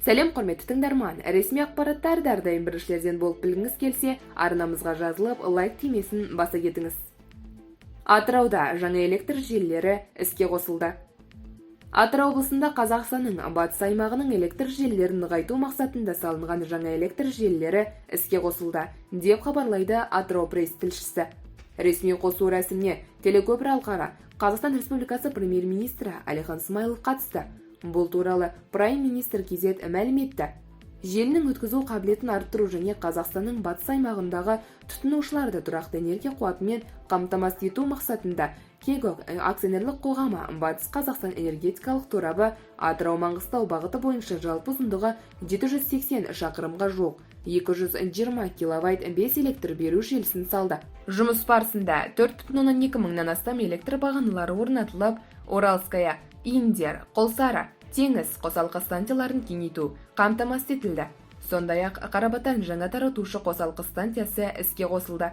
Сәлем, құрметті тыңдарман! Ресми ақпараттарды әрдайым біріншілерден болып білгіңіз келсе, арнамызға жазылып, лайк түймесін баса кетіңіз. Атырауда жаңа электр желілері іске қосылды. Атырау облысында Қазақстанның батыс аймағының электр желілерін нығайту мақсатында салынған жаңа электр желілері іске қосылды, деп хабарлайды Атырау Пресс тілшісі. Ресми қосу рәсіміне телекөпір алқары, Қазақстан Республикасы премьер-министрі Әлихан Смайылов қатысты. Бұл туралы Прайм Министр KZ мәлім етті. Желінің өткізу қабілетін арттыру және Қазақстанның батыс аймағындағы тұтынушыларды тұрақты энергия қуатымен қамтамасыз ету мақсатында КЕГОК акционерлік қоғамы Батыс Қазақстан энергетикалық торабы Атырау Маңғыстау бағыты бойынша жалпы ұзындығы 780 шақырымға жуық 220 киловатт 5 электр беру желісін салды. Жұмыс барысында 4,2 мыңнан астам электр бағаналары орнатылып, Уральская, Индер, Құлсары, Теңіз қосалқы станцияларын кеңейту қамтамасыз етілді. Сондай-ақ Қарабатан жаңа таратушы қосалқы станциясы іске қосылды.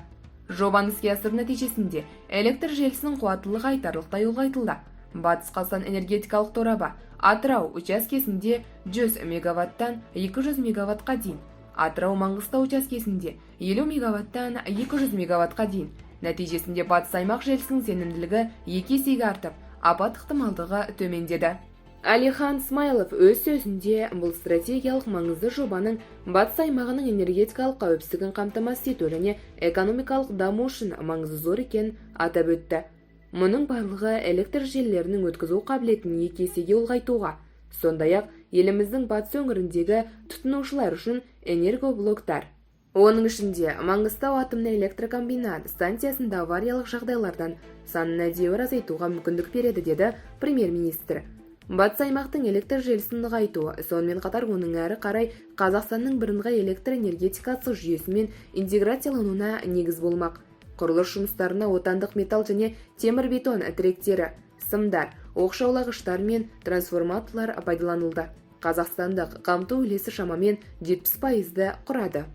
Жобаны іске асыру нәтижесінде электр желісінің қуаттылығы айтарлықтай ұлғайтылды. Батыс Қазақстан энергетикалық торабы Атырау учаскесінде 100 мегаваттан 200 мегаваттқа дейін, Атырау Маңғыстау учаскесінде 50 мегаваттан 200 мегаваттқа дейін. Нәтижесінде батыс аймақ желісінің сенімділігі екі есеге артып, апат ықтималдығы төмендеді. Әлихан Смайылов өз сөзінде бұл стратегиялық маңызды жобаның батыс аймағының энергетикалық қауіпсіздігін қамтамасыз ету және экономикалық даму үшін маңызы зор екенін атап өтті. Мұның барлығы электр желілерінің өткізу қабілетін екі есеге ұлғайтуға, сондай-ақ еліміздің батыс өңіріндегі тұтынушылар үшін энергоблоктар, оның ішінде Маңғыстау атомный электрокомбинат станциясында авариялық жағдайлардан санын әдеуір азайтуға мүмкіндік береді, деді премьер-министр. Батыс аймақтың электр желісін нығайту, сонымен қатар оның әрі қарай Қазақстанның бірыңғай электр энергетикасы жүйесімен интеграциялануына негіз болмақ. Құрылыс жұмыстарына отандық металл және темірбетон тіректері, сымдар, оқшаулағыштар мен трансформаторлар пайдаланылды. Қазақстандық қамту үлесі шамамен 70 пайызды құрады.